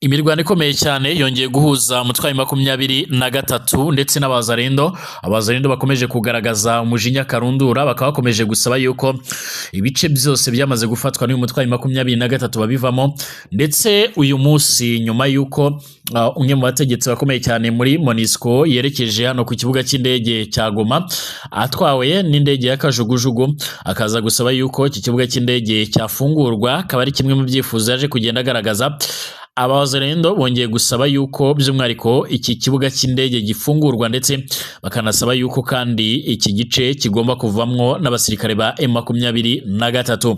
Imirwano ikomeye cyane yongeye guhuza umutwe wa 23 ndetse n'abazarendo. Abazarendo bakomeje kugaragaza umujinya karundura, bakaba bakomeje gusaba yuko ibice byose byamaze gufatwa n'uyu mutwe wa 23 babivamo. Ndetse uyu munsi nyuma yuko umwe mu bategetsi bakomeye cyane muri MONUSCO yerekeje hano ku kibuga cy'indege cya Goma atwawe n'indege ya kajugujugu, akaza gusaba yuko iki kibuga cy'indege cyafungurwa, akaba ari kimwe mu byifuzo yaje kugenda agaragaza. Abazarendo bongeye gusaba yuko by'umwihariko iki kibuga cy'indege gifungurwa, ndetse bakanasaba yuko kandi iki gice kigomba kuvamwo n'abasirikare ba M23.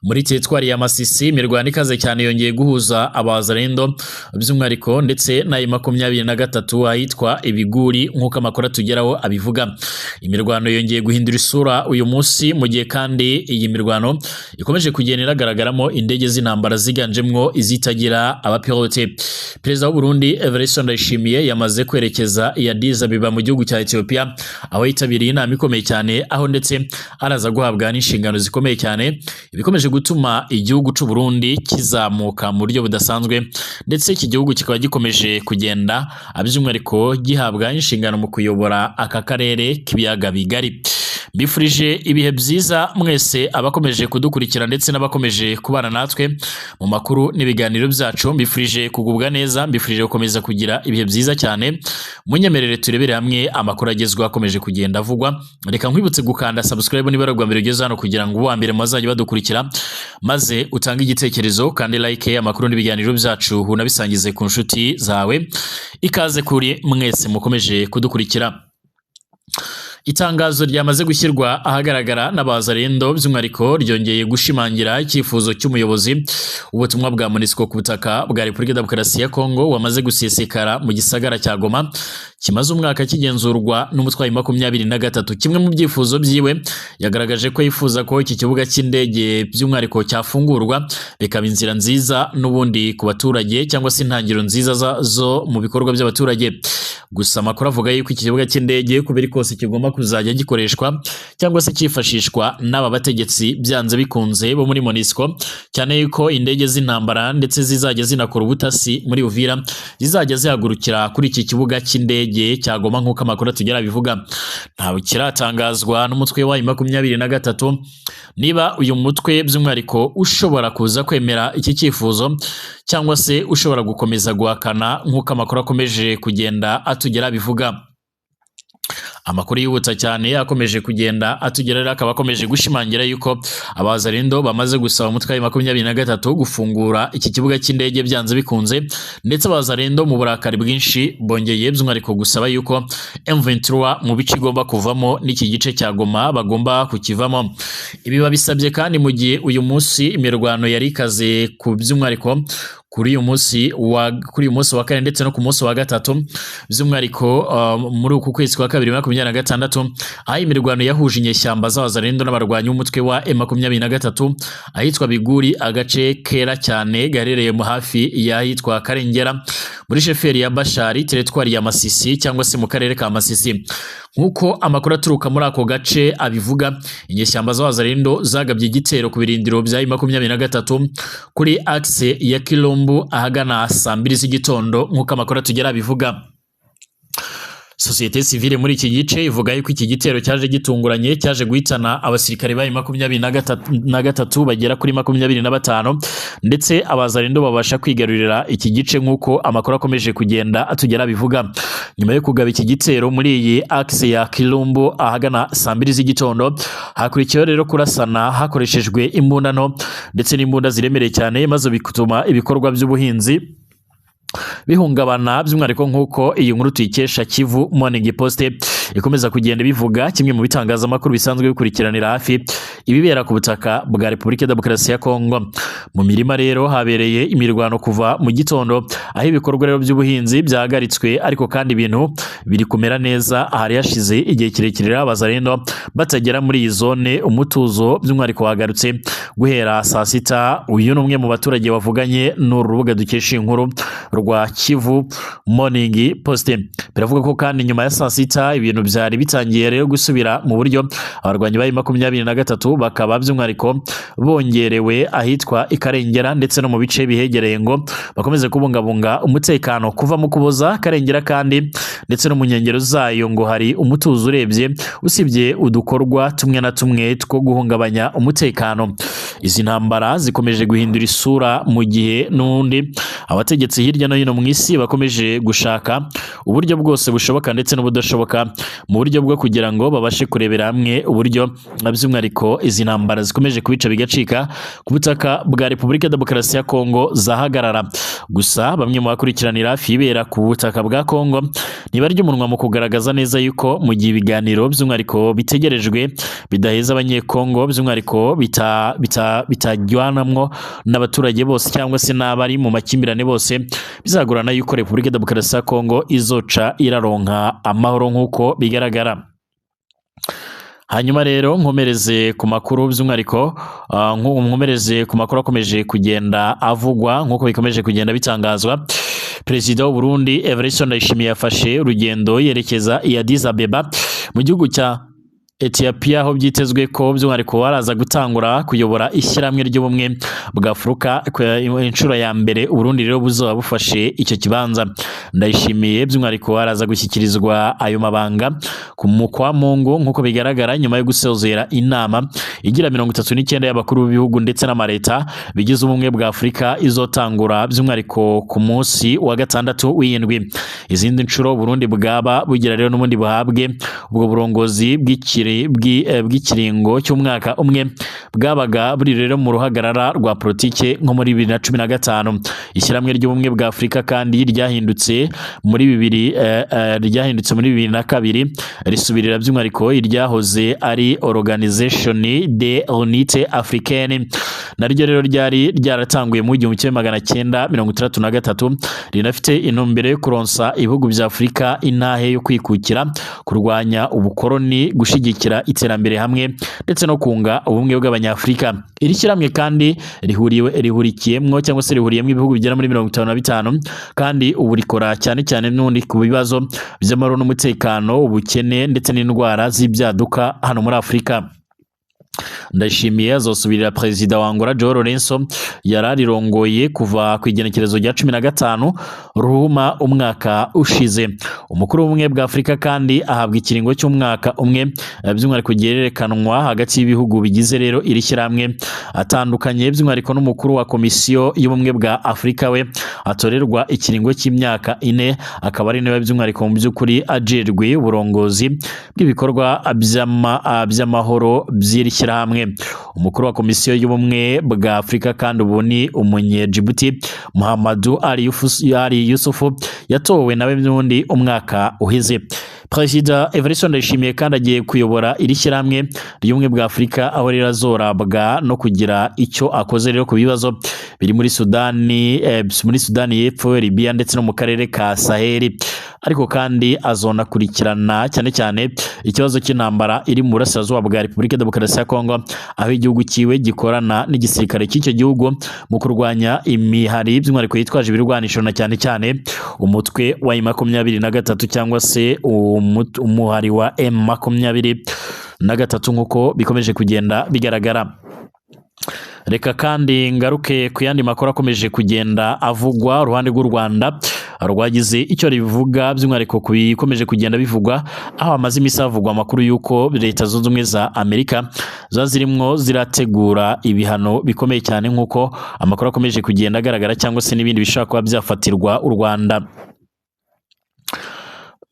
Muri teritwari ya Masisi imirwano ikaze cyane yongeye guhuza abazarendo by'umwihariko ndetse na M23 ahitwa Ibiguri, nk'uko amakuru atugeraho abivuga. Imirwano yongeye guhindura isura uyu munsi, mu gihe kandi iyi mirwano ikomeje kugenda iragaragaramo indege z'intambara ziganjemwo izitagira abapilote. Perezida w'u Burundi Evariste Ndayishimiye yamaze kwerekeza i Addis Abeba mu gihugu cya Ethiopia, aho yitabiriye inama ikomeye cyane, aho ndetse araza guhabwa n'inshingano zikomeye cyane, ibikomeje gutuma igihugu c'u Burundi kizamuka mu buryo budasanzwe, ndetse iki gihugu kikaba gikomeje kugenda by'umwihariko gihabwa inshingano mu kuyobora aka karere k'ibiyaga bigari. Mbifurije ibihe byiza mwese abakomeje kudukurikira ndetse n'abakomeje kubana natwe mu makuru n'ibiganiro byacu. Mbifurije kugubwa neza, mbifurije gukomeza kugira ibihe byiza cyane. Munyemerere turebere hamwe amakuru agezweho akomeje kugenda avugwa. Reka nkwibutse gukanda subscribe niba ari ubwa mbere ugeze hano, kugira ngo uwa mbere muzajye badukurikira, maze utange igitekerezo kandi like amakuru n'ibiganiro byacu, unabisangize ku nshuti zawe. Ikaze kuri mwese mukomeje kudukurikira. Itangazo ryamaze gushyirwa ahagaragara n'abazarendo by'umwihariko ryongeye gushimangira icyifuzo cy'umuyobozi ubutumwa bwa MONUSCO ku butaka bwa Repubulika Demokarasi ya Kongo wamaze gusesekara mu gisagara cya Goma kimaze umwaka kigenzurwa n'umutwe wa 23. Kimwe mu byifuzo byiwe yagaragaje ko yifuza ko iki kibuga cy'indege by'umwihariko cyafungurwa, bikaba inzira nziza n'ubundi ku baturage, cyangwa se intangiriro nziza zo mu bikorwa by'abaturage. Gusa amakuru avuga yuko iki kibuga cy'indege uko biri kose kigomba kuzajya gikoreshwa cyangwa se cyifashishwa n'aba bategetsi byanze bikunze bo muri MONUSCO, cyane yuko indege z'intambara ndetse zizajya zinakora ubutasi muri Uvira zizajya zihagurukira kuri iki kibuga cy'indege cya Goma, nk'uko amakuru atugera bivuga. Ntawe kiratangazwa n'umutwe wa 23 niba uyu mutwe by'umwihariko ushobora kuza kwemera iki cyifuzo cyangwa se ushobora gukomeza guhakana, nk'uko amakuru akomeje kugenda atugera bivuga. Amakuru yihuta cyane akomeje kugenda atugera rero akaba akomeje gushimangira yuko abazarendo bamaze gusaba umutwe wa 23 gufungura iki kibuga cy'indege byanze bikunze, ndetse abazarendo mu burakari bwinshi bongeye by'umwihariko gusaba yuko M23 mu bice igomba kuvamo n'iki gice cya Goma bagomba kukivamo. Ibi babisabye kandi mu gihe uyu munsi imirwano yari ikaze ku by'umwihariko kuri uyu munsi wa kane ndetse no ku munsi wa gatatu by'umwihariko muri uku kwezi kwa kabiri 2026, aho imirwano yahuje inyeshyamba z'abazarendo n'abarwanyi b'umutwe wa M23 ahitwa Biguri, agace kera cyane gaherereye mu hafi y'ahitwa Karengera muri sheferi ya Bashari, teritwari ya Masisi cyangwa se mu karere ka Masisi. Nk'uko amakuru aturuka muri ako gace abivuga, inyeshyamba z'abazarendo zagabye igitero ku birindiro bya M23 kuri axe ya Kilombo ahagana saa 2 z'igitondo, nk'uko amakuru atugera abivuga. Sosiyete sivile muri iki gice ivuga yuko iki gitero cyaje gitunguranye, cyaje guhitana abasirikare ba 23 bagera kuri 25, ndetse abazarendo babasha kwigarurira iki gice, nk'uko amakuru akomeje kugenda atugera bivuga. Nyuma yo kugaba iki gitero muri iyi axe ya Kilombo ahagana saa 2 z'igitondo, hakurikiyeho rero kurasana hakoreshejwe imbunda nto ndetse n'imbunda ziremereye cyane, maze bituma ibikorwa by'ubuhinzi bihungabana by'umwihariko, nk'uko iyi nkuru tuyikesha Kivu Morning Post ikomeza kugenda bivuga, kimwe mu bitangazamakuru bisanzwe bikurikiranira hafi ibibera ku butaka bwa Repubulika Demokarasi ya Kongo. Mu mirima rero habereye imirwano kuva mu gitondo, aho ibikorwa rero by'ubuhinzi byahagaritswe, ariko kandi ibintu biri kumera neza. Ahari hashize igihe kirekire abazarendo batagera muri iyi zone, umutuzo by'umwihariko wagarutse guhera saa sita. Uyu ni umwe mu baturage bavuganye n'uru rubuga dukesha inkuru rwa Kivu Morning Post. Biravuga ko kandi nyuma ya saa sita ibintu Ibintu byari bitangiye rero gusubira mu buryo, abarwanyi ba M23 bakaba by'umwihariko bongerewe ahitwa Ikarengera ndetse no mu bice bihegereye ngo bakomeze kubungabunga umutekano. Kuva mu Kuboza, Karengera kandi ndetse no mu nkengero zayo ngo hari umutuzo urebye, usibye udukorwa tumwe na tumwe two guhungabanya umutekano. Izi ntambara zikomeje guhindura isura mu gihe n'undi abategetsi hirya no hino mu isi bakomeje gushaka uburyo bwose bushoboka ndetse n'ubudashoboka mu buryo bwo kugira ngo babashe kurebera hamwe uburyo by'umwihariko izi ntambara zikomeje kubica bigacika ku butaka bwa Repubulika Demokarasi ya Kongo zahagarara. Gusa bamwe mu bakurikiranira hafi ibera ku butaka bwa Kongo ntibarya umunwa mu kugaragaza neza yuko mu gihe ibiganiro by'umwihariko bitegerejwe bidaheza abanyekongo, by'umwihariko bitajyanamwo n'abaturage bose cyangwa se n'abari mu makimbirane bose, bizagorana yuko Repubulika Demokarasi ya Kongo izoca iraronka amahoro nk'uko bigaragara. Hanyuma rero nkomereze ku makuru by'umwihariko, nkomereze ku makuru akomeje kugenda avugwa nk'uko bikomeje kugenda bitangazwa. Perezida w'u Burundi Evariste Ndayishimiye yafashe urugendo yerekeza i Addis Abeba mu gihugu cya Ethiopia, aho byitezwe ko by'umwihariko araza gutangura kuyobora ishyirahamwe ry'ubumwe bwa Afurika inshuro ya mbere Uburundi rero buzoba bufashe icyo kibanza. Ndayishimiye by'umwihariko araza gushyikirizwa ayo mabanga ku mukwa Mungu nk'uko bigaragara, nyuma yo gusozera inama igira 39 y'abakuru b'ibihugu ndetse n'amareta bigize ubumwe bwa Afurika izotangura by'umwihariko ku munsi wa gatandatu w'indwi. Izindi nshuro Burundi bwaba bugira rero n'ubundi buhabwe ubwo burongozi bw'ikiringo cy'umwaka umwe bwabaga buri rero mu ruhagarara rwa politike nko muri 2015. Ishyirahamwe ry'ubumwe bwa Afurika kandi ryahindutse muri 2002 risubirira by'umwihariko iryahoze ari Organisation de l'Unité Africaine, naryo rero ryari ryaratanguye mu 1963, rinafite intumbero yo kuronsa ibihugu bya Afurika intahe yo kwikukira, kurwanya ubukoroni, gushyigikira iterambere hamwe ndetse no kunga ubumwe bw'abanyafurika. Iri shyirahamwe kandi rihurikiyemwo cyangwa se rihuriyemwo ibihugu bigera muri 55, kandi ubu rikora cyane cyane n'ubundi ku bibazo by'amahoro n'umutekano, ubukene ndetse n'indwara z'ibyaduka hano muri Afurika. Ndayishimiye azosubirira Perezida wa Angola João Lourenço yararirongoye kuva ku igenekerezo rya 15 Ruhuma umwaka ushize. Umukuru w'ubumwe bwa Afurika kandi ahabwa ikiringo cy'umwaka umwe by'umwihariko gihererekanwa hagati y'ibihugu bigize rero iri shyirahamwe atandukanye, by'umwihariko n'umukuru wa Komisiyo y'ubumwe bwa Afurika we atorerwa ikiringo cy'imyaka 4, akaba ari nawe by'umwihariko mu by'ukuri ajejwe uburongozi bw'ibikorwa by'amahoro by'iri shyirahamwe. Umukuru wa Komisiyo y'ubumwe bwa Afurika kandi ubu ni umunye-Djibouti Muhammadu Ali Yusufu, yatowe nawe n'ubundi umwaka uheze. Perezida Evariste Ndayishimiye kandi agiye kuyobora iri shyirahamwe ry'ubumwe bwa Afurika, aho rero azorabwa no kugira icyo akoze rero ku bibazo biri muri Sudani, muri Sudani y'Epfo, Libya ndetse no mu karere ka Saheli. Ariko kandi azonakurikirana cyane cyane ikibazo cy'intambara iri mu burasirazuba bwa Repubulika Demokarasi ya Kongo, aho igihugu kiwe gikorana n'igisirikare cy'icyo gihugu mu kurwanya imihari by'umwihariko yitwaje ibirwanisho na cyane cyane umutwe wa M23 cyangwa se umuhari wa M23 nk'uko bikomeje kugenda bigaragara. Reka kandi ngaruke ku yandi makuru akomeje kugenda avugwa. Uruhande rw'u Rwanda rwagize icyo rivuga by'umwihariko ku bikomeje kugenda bivugwa, aho hamaze iminsi havugwa amakuru y'uko Leta Zunze Ubumwe za Amerika ziba zirimwo zirategura ibihano bikomeye cyane nk'uko amakuru akomeje kugenda agaragara, cyangwa se n'ibindi bishobora kuba byafatirwa u Rwanda.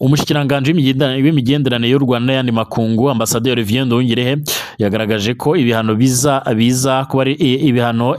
Umushikiranganji w'imigenderanire y'u Rwanda n'ayandi makungu, Ambasaderi Olivier Nduhungirehe, yagaragaje ko ibihano biza kuba ari ibihano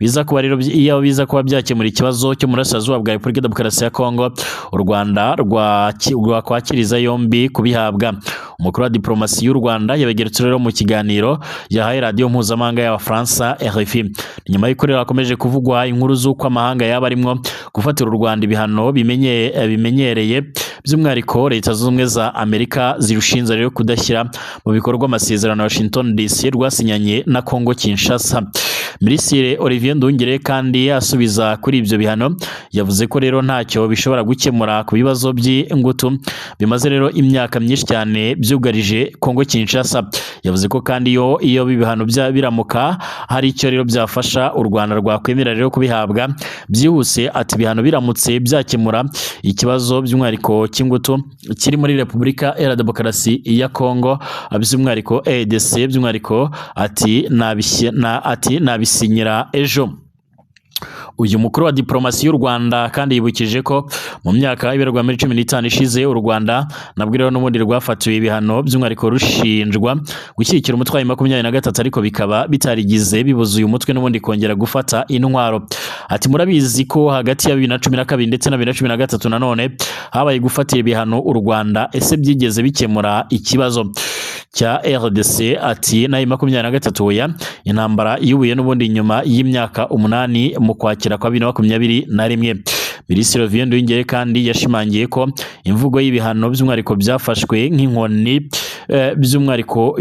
biza kuba rero iyo biza kuba byakemura ikibazo cyo mu burasirazuba bwa Repubulika Demokarasi ya Kongo, u Rwanda rwakwakiriza yombi kubihabwa. Umukuru wa diplomasi y'u Rwanda yabigeretse rero mu kiganiro yahaye radiyo mpuzamahanga y'Abafaransa RFI. Nyuma y'uko rero hakomeje kuvugwa inkuru z'uko amahanga yaba arimwo gufatira u Rwanda ibihano bimenyereye, by'umwihariko Leta Zunze Ubumwe za Amerika zirushinza rero kudashyira mu bikorwa amasezerano ya Washington DC rwasinyanye na Kongo Kinshasa. Minisitiri Olivier Nduhungirehe kandi asubiza kuri ibyo bihano, yavuze ko rero ntacyo bishobora gukemura ku bibazo by'ingutu bimaze rero imyaka myinshi cyane byugarije Kongo Kinshasa. Yavuze ko kandi iyo ibihano biramuka hari icyo rero byafasha, u Rwanda rwakwemera rero kubihabwa byihuse. Ati ibihano biramutse byakemura ikibazo by'umwihariko cy'ingutu kiri muri Repubulika Iharanira Demokarasi ya Kongo, by'umwihariko RDC, by'umwihariko ati nabisinyira ejo. Uyu mukuru wa diplomasi y'u Rwanda kandi yibukije ko mu myaka ibarirwa muri 15 ishize, u Rwanda nabwo rero n'ubundi rwafatiwe ibihano, by'umwihariko rushinjwa gushyigikira umutwe wa 23, ariko bikaba bitarigize bibuza uyu mutwe n'ubundi kongera gufata intwaro. Ati murabizi ko hagati ya 2012 ndetse na 2013 nanone habaye gufatira ibihano u Rwanda. Ese byigeze bikemura ikibazo cya RDC ati na 23? Oya. Intambara yubuye n'ubundi nyuma y'imyaka 8 mu Kwakira kwa 2021. Minisitiri Olivier Nduhungirehe kandi yashimangiye ko imvugo y'ibihano by'umwihariko byafashwe nk'inkoni by'umwihariko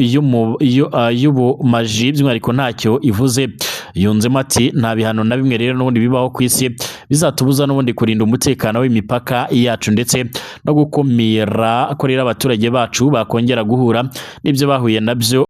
y'ubumaji, by'umwihariko ntacyo ivuze. Yunzemo ati nta bihano na bimwe rero n'ubundi bibaho ku isi bizatubuza n'ubundi kurinda umutekano w'imipaka yacu ndetse no gukumira ko rero abaturage bacu bakongera guhura n'ibyo bahuye nabyo.